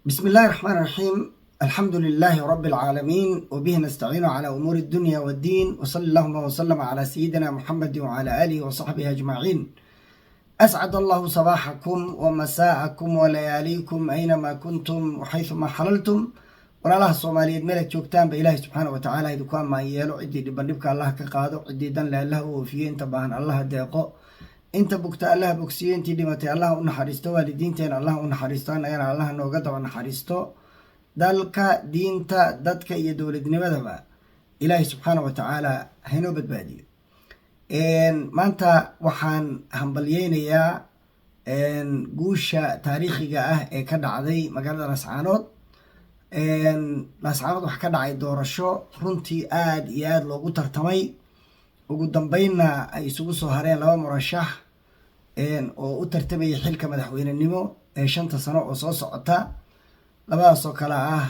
بسم الله الرحمن الرحيم، الحمد لله رب العالمين، وبه نستعين على أمور الدنيا والدين، وصلى اللهم وسلم على سيدنا محمد وعلى آله وصحبه أجمعين. أسعد الله صباحكم ومساءكم ولياليكم أينما كنتم وحيثما حللتم. Walaalaha Soomaaliyeed meelaad joogtaanba, Ilaahay subxaana wa tacaala idinku amaan yeelo. Ciddii dhiban dhibka Allah ka qaado, ciddii danle Allah u oofiyo, inta baahan Allaha deeqo, inta bugta Allaha bogsiyo, intii dhimatay Allah u naxariisto, waalidiinteena Allah u naxariisto, annagana Allah nooga daba naxariisto. Dalka, diinta, dadka iyo dowladnimadaba Ilaahay subxaana wa tacaala haynoo badbaadiyo. Maanta waxaan hambalyeynayaa guusha taariikhiga ah ee ka dhacday magaalada Laascaanood. Laascaanood waxaa ka dhacay doorasho runtii aada iyo aada loogu tartamay, ugu dambeynna ay isugu soo hareen laba murashax oo u tartamayay xilka madaxweynenimo ee 5ta sano oo soo socota, labadaas oo kale ah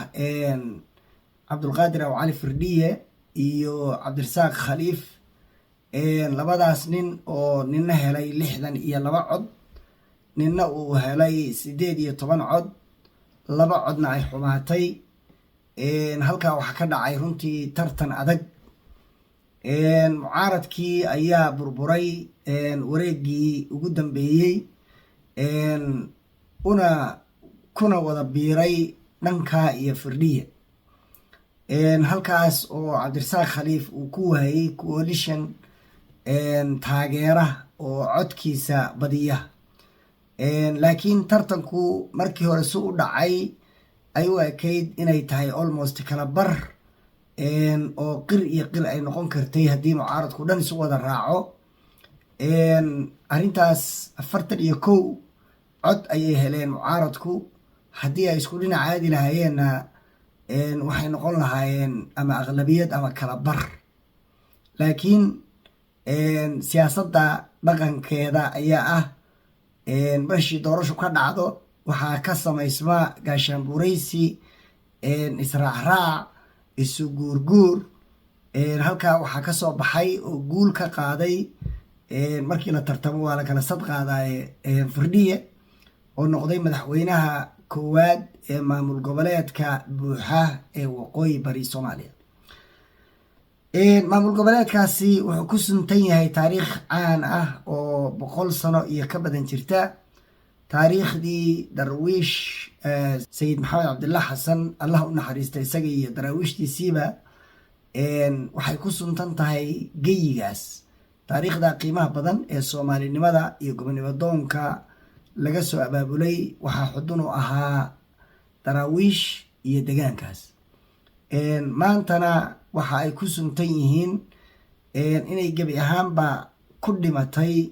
Cabdulqaadir Aw Cali Firdhiye iyo Cabdirasaaq Khaliif. Labadaas nin oo nina helay 62 cod, nina uu helay 18 cod, laba codna ay xumaatay. Halkaa waxaa ka dhacay runtii tartan adag. Mucaaradkii ayaa burburay wareegii ugu dambeeyey, una kuna wada biiray dhanka iyo Firdhiye, halkaas oo Cabdirasaaq Khaliif uu ku waayey coalition taageera oo codkiisa badiya. Laakiin tartanku markii hore si u dhacay ay u ekayd inay tahay almost kala bar oo qir iyo qir ay noqon kartay haddii mucaaradku dhan isu wada raaco arrintaas. 41 cod ayay heleen mucaaradku. Haddii ay isku dhinac aadi lahaayeenna, waxay noqon lahaayeen ama aqlabiyad ama kala bar. Laakiin siyaasadda dhaqankeeda ayaa ah, marshii doorasho ka dhacdo waxaa ka samaysma gaashaanbuuraysi, israacraac, isu guurguur. Halkaa waxaa ka soo baxay oo guul ka qaaday, markii la tartamo waa la kala sad qaadaaye, Firdhiye oo noqday madaxweynaha koowaad ee maamul goboleedka buuxa ee Waqooyi Bari Soomaaliya. Maamul goboleedkaasi wuxuu ku suntan yahay taariikh caan ah oo 100 sano iyo ka badan jirta. Taariikhdii Darwiish Sayid Maxamed Cabdillah Xasan, Allah u naxariista isaga iyo daraawiishtiisiiba, waxay ku suntan tahay geyigaas. Taariikhda qiimaha badan ee Soomaalinimada iyo gobonimo doonka laga soo abaabulay waxaa xudun u ahaa Daraawiish iyo degaankaas. Maantana waxa ay ku suntan yihiin inay gebi ahaanba ku dhimatay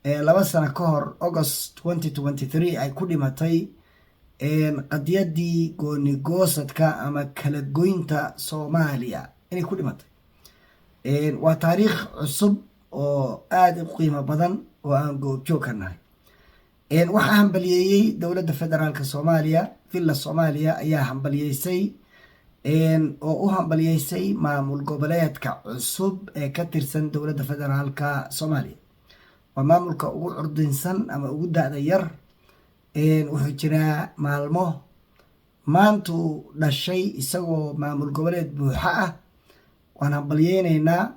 2 sano ka hor, August 2023, ay ku dhimatay qadiyadii gooni goosadka ama kala goynta Soomaaliya inay ku dhimatay. Waa taariikh cusub oo aada u qiimo badan oo aan goobjoog ka nahay. Waxaa hambaliyeeyey dowladda federaalka Soomaaliya. Villa Soomaaliya ayaa hambaliyeysay oo u hambaliyeysay maamul goboleedka cusub ee ka tirsan dowladda federaalka Soomaaliya. Waa maamulka ugu curdinsan ama ugu da-da yar. Wuxuu jiraa maalmo, maantuu dhashay isagoo maamul goboleed buuxa ah. Waan hambalyeyneynaa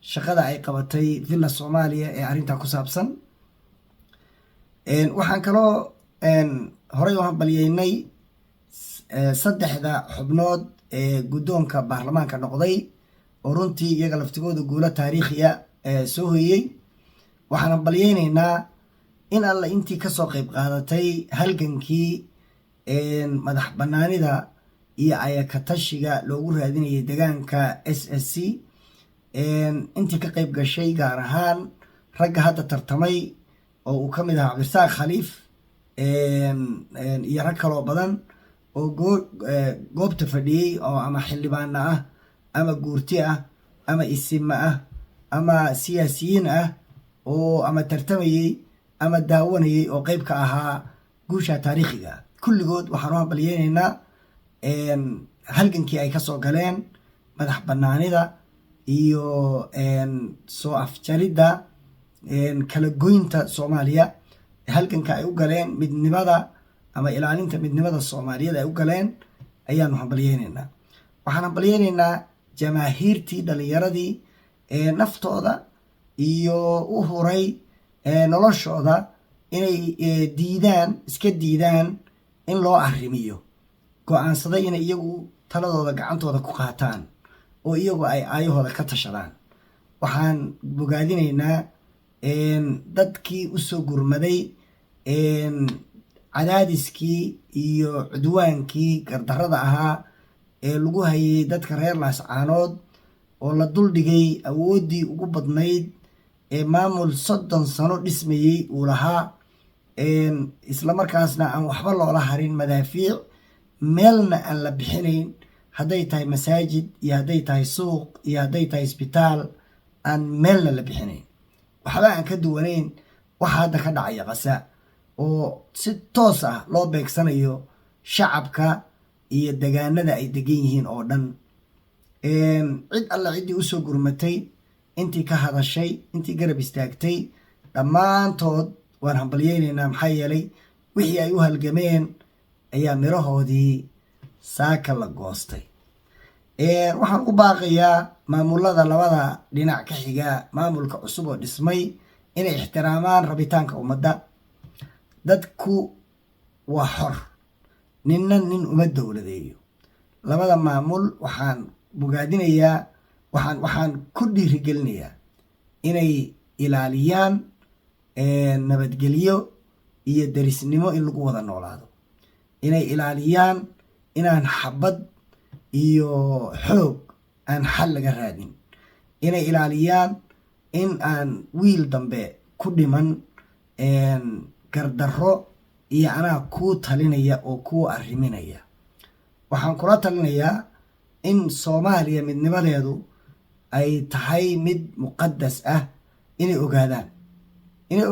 shaqada ay qabatay Villa Soomaaliya ee arrintaa ku saabsan. Waxaan kaloo horey u hambalyeynay saddexda xubnood ee guddoonka baarlamaanka noqday oo runtii iyaga laftigooda guulo taariikhiya soo hoyey. Waxaan hambalyeyneynaa in alla intii kasoo qeyb qaadatay halgankii madax banaanida iyo ayakatashiga loogu raadinayay degaanka SSC, intii ka qeyb gashay, gaar ahaan ragga hadda tartamay oo uu ka mid ahaa Cabdirasaaq Khaliif iyo rag kaloo badan oo goobta fadhiyey oo ama xildhibaana ah ama guurti ah ama isima ah ama siyaasiyiin ah oo ama tartamayey ama daawanayey oo qeyb ka ahaa guusha taariikhiga ah. Kulligood waxaan u hambalyeyneynaa halgankii ay kasoo galeen madax banaanida iyo soo afjaridda kala goynta Soomaaliya, halganka ay u galeen midnimada ama Ama ilaalinta midnimada Soomaaliyeed ay u galeen ayaanu hambalyeynaynaa. Waxaan hambalyeynaynaa jamaahiirtii dhalinyaradii ee naftooda iyo u huray noloshooda inay diidaan, iska diidaan in loo arrimiyo, go-aansaday inay iyagu taladooda gacantooda ku qaataan oo iyagu ay aayahooda ka tashadaan. Waxaan bogaadinaynaa dadkii usoo gurmaday cadaadiskii iyo cudwaankii gardarrada ahaa ee lagu hayay dadka reer Laascaanood, oo la duldhigay awooddii ugu badnayd ee maamul 30 sano dhismayey uu lahaa, islamarkaasna aan waxba loola harin, madaafiic meelna aan la bixinayn, hadday tahay masaajid iyo hadday tahay suuq iyo hadday tahay isbitaal, aan meelna la bixinayn, waxba aan ka duwanayn waxa hadda ka dhacaya Qasa, oo si toos ah loo beegsanayo shacabka iyo degaanada ay degan yihiin oo dhan. Cid alla ciddii usoo gurmatay, intii ka hadashay, intii garab istaagtay, dhammaantood waan hambalyeynaynaa, maxaa yeelay wixii ay u halgameen ayaa mirahoodii saaka la goostay. Waxaan u baaqayaa maamulada labada dhinac ka xiga maamulka cusub oo dhismay inay ixtiraamaan rabitaanka ummadda. Dadku waa xor, ninna nin uma dowladeeyo. Labada maamul waxaan bogaadinayaa, waxaan ku dhiirigelinayaa inay ilaaliyaan nabadgelyo iyo derisnimo in lagu wada noolaado, inay ilaaliyaan inaan xabad iyo xoog aan xal laga raadin, inay ilaaliyaan in aan wiil dambe ku dhiman gardarro iyo anaa kuu talinaya oo kuu arriminaya. Waxaan kula talinayaa in Soomaaliya midnimadeedu ay tahay mid muqadas ah, inay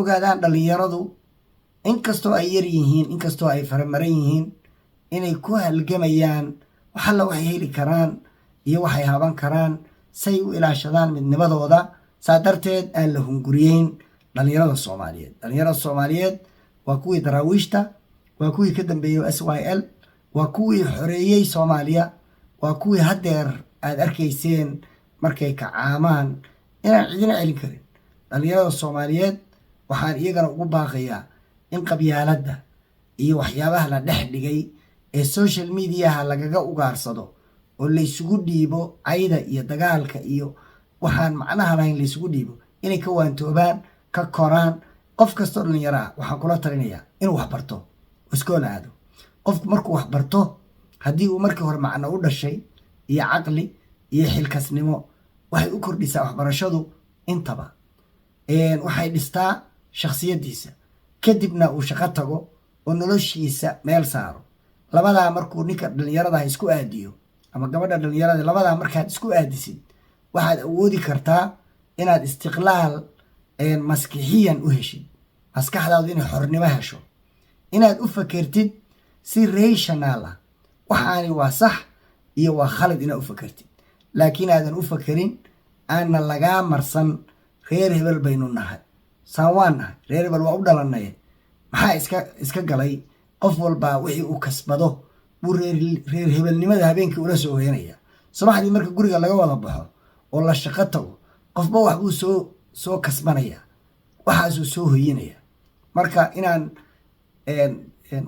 ogaadaan dhallinyaradu, inkastoo ay yar yihiin, inkastoo ay faramaran yihiin, inay ku halgamayaan waxalla waxay heli karaan iyo waxay haban karaan say u ilaashadaan midnimadooda. Saa darteed aan la hunguriyeyn dhallinyarada Soomaaliyeed. Dhallinyarada Soomaaliyeed waa kuwii Daraawiishta, waa kuwii ka dambeeyey SYL, waa kuwii xoreeyey Soomaaliya, waa kuwii haddeer aad arkayseen markay kacaamaan inaan cidina celin karin. Dhallinyarada Soomaaliyeed waxaan iyagana ugu baaqayaa in qabyaaladda iyo waxyaabaha la dhex dhigay ee social mediaha lagaga ugaarsado oo laysugu dhiibo cayda iyo dagaalka iyo waxaan macnaha lahayn laysugu dhiibo, inay ka waantoobaan, ka koraan. Qof kastoo dhallinyaro ah waxaan kula talinayaa inuu wax barto, iskool aado. Qofku markuu wax barto, haddii uu markii hore macno u dhashay iyo caqli iyo xilkasnimo, waxay u kordhisaa waxbarashadu intaba, waxay dhistaa shakhsiyaddiisa. Kadibna uu shaqo tago oo noloshiisa meel saaro. Labadaa markuu ninka dhallinyaradaha isku aadiyo ama gabadha dhallinyarada, labadaa markaad isku aadisid, waxaad awoodi kartaa inaad istiqlaal maskixiyan u heshid, maskaxdaadu inay xornimo hesho, inaad u fakertid si rational ah, waxaani waa sax iyo waa khalad inaad u fakertid, laakiin aadan u fakerin aanna lagaa marsan reer hebel baynu nahay, saan waan nahay, reer hebel waa u dhalanay, maxaa iska galay. Qof walbaa wixii uu kasbado buu reer hebelnimada habeenkii ula soo hoyanaya. Subaxdii marka guriga laga wada baxo oo la shaqo tago, qofba wax buu soo kasbanaya, waxaasuu soo hoyinaya. Marka inaan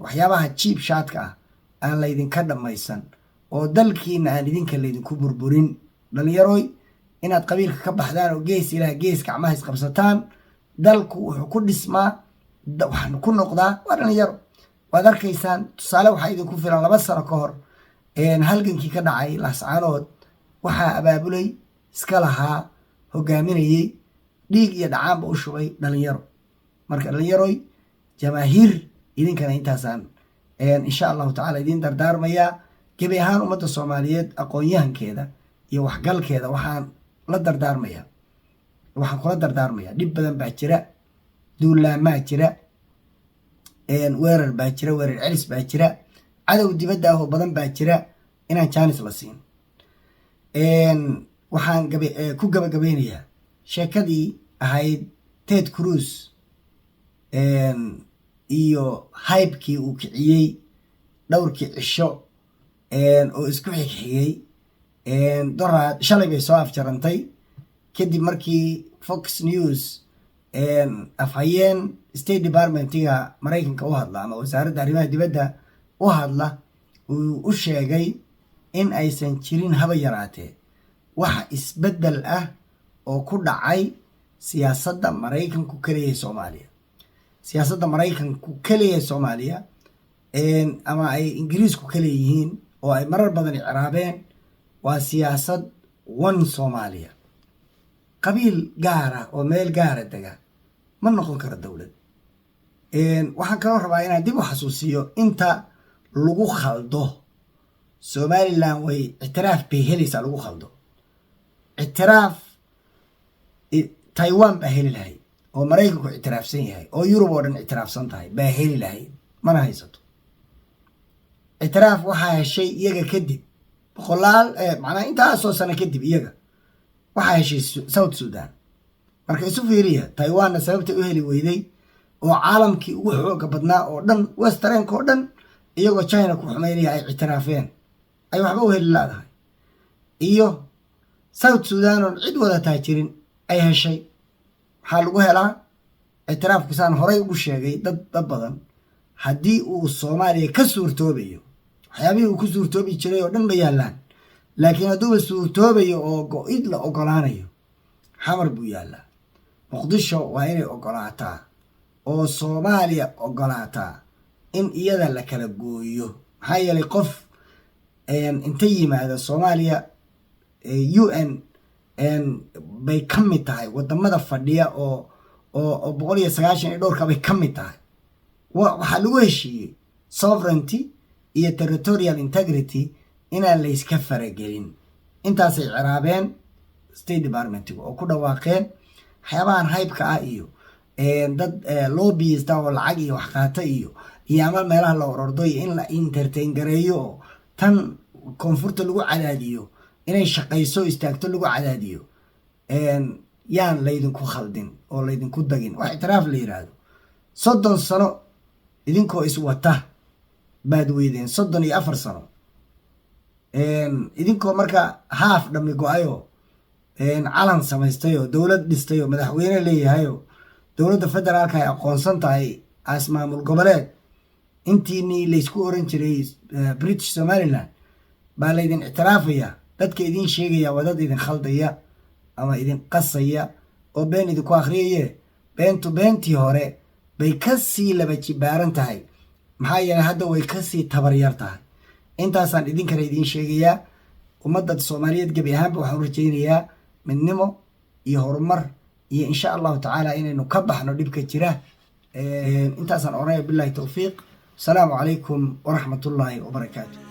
waxyaabaha cheap shotka ah aan laydinka dhammaysan oo dalkiina aan idinka laydinku burburin, dhalinyaroy, inaad qabiilka ka baxdaan oo gees ilaah gees gacmaha isqabsataan. Dalku wuxuu ku dhismaa, waxaan ku noqdaa, waa dhalinyaro. Waad arkaysaan, tusaale waxaa idinku filan 2 sano ka hor halgankii ka dhacay Laascaanood. Waxaa abaabulay, iska lahaa, hogaaminayey, dhiig iyo dhacaanba u shubay dhalinyaro. Marka dhalinyaroy, jamaahiir, idinkana intaasaan insha Allahu tacala idiin dardaarmayaa. Gebi ahaan ummadda Soomaaliyeed aqoon-yahankeeda iyo waxgalkeeda waxaan la dardaarmayaa, waxaan kula dardaarmayaa, dhib badan baa jira, duulaamaa jira, weerar baa jira, weerar celis baa jira, cadow dibadda ah oo badan baa jira, inaan jaanis la siin. Waxaan ku gabagabeynayaa sheekadii ahayd Ted Cruz. Iyo hype-kii uu kiciyey dhowrkii cisho oo isku xigxigay, doraad shalay bay soo afjarantay, kadib markii Fox News afhayeen State Department-iga Maraykanka u hadla ama Wasaaradda Arrimaha Dibadda u hadla uu u sheegay in aysan jirin haba yaraatee wax isbeddel ah oo ku dhacay siyaasadda Maraykanku ka leeyahay Soomaaliya. Siyaasadda Maraykanku ka leeyahay Soomaaliya ama ay Ingiriisku ka leeyihiin oo ay marar badan icraabeen waa siyaasad one Soomaaliya. Qabiil gaara oo meel gaara dega ma noqon karo dowlad. Waxaan kaloo rabaa inaan dib u xasuusiyo inta lagu khaldo Somaliland way ictiraaf bay helaysaa. Lagu khaldo ictiraaf Taiwan baa heli lahayd oo Maraykanku ictiraafsan yahay oo Yurub oo dhan ictiraafsan tahay baa heli lahayd, mana haysato ictiraaf. Waxaa heshay iyaga kadib boqolaal, macnaha intaasoo sano kadib, iyaga waxaa heshay South Sudan. Marka isu fiiriya, Taiwanna sababtay u heli weyday oo caalamkii ugu xooga badnaa oo dhan, Western-ka oo dhan, iyagoo China ku xumaynaya ay ictiraafeen, ay waxba u heli laadahay, iyo South Sudan oon cid wadataa jirin ay heshay. Waxaa lagu helaa ictiraafku, saan horay ugu sheegay dad badan, haddii uu Soomaaliya ka suurtoobayo. Waxyaabihii uu ku suurtoobi jiray oo dhan ma yaallaan, laakiin hadduuba suurtoobayo oo go-id la ogolaanayo, Xamar buu yaallaa. Muqdisho waa inay ogolaataa oo Soomaaliya ogolaataa in iyada la kala gooyo. Maxaa yeelay, qof inta yimaada Soomaaliya, UN bay ka mid tahay wadamada fadhiya oo 190 iyo dhowrka bay ka mid tahay. Waxaa lagu heshiiyey sovereignty iyo territorial integrity inaan layska faragelin. Intaasay ciraabeen State Department-igu oo ku dhawaaqeen. Waxyaabahan hype-ka ah iyo dad lobbyist oo lacag iyo wax qaata iyo ama meelaha la orordo iyo in la entertain gareeyo oo tan koonfurta lagu cadaadiyo inay shaqayso istaagto lagu cadaadiyo, yaan laydinku khaldin oo laydinku dagin. Wax ictiraaf la yiraahdo 30 sano idinkoo iswata baad weydeen, 34 sano idinkoo marka haaf dhammi go-ayoo calan samaystayoo dowlad dhistay oo madaxweyne leeyahayoo dowladda federaalka ay aqoonsan tahay as maamul goboleed, intiinii laysku oran jiray British Somaliland baa laydin ictiraafaya. Dadka idin sheegaya waa dad idin khaldaya ama idin qasaya oo been idinku akhriyaye. Beentu beentii hore bay kasii laba jibaaran tahay, maxaa yeelay hadda way kasii tabaryar tahay. Intaasaan idinkana idiin sheegayaa. Ummadda Soomaaliyeed gebi ahaanba waxaan u rajaynayaa midnimo iyo horumar iyo insha Allahu tacaala inaynu ka baxno dhibka jira. Intaasaan oranaya. Billahi towfiiq. Asalaamu calaykum waraxmatullaahi wabarakaatu.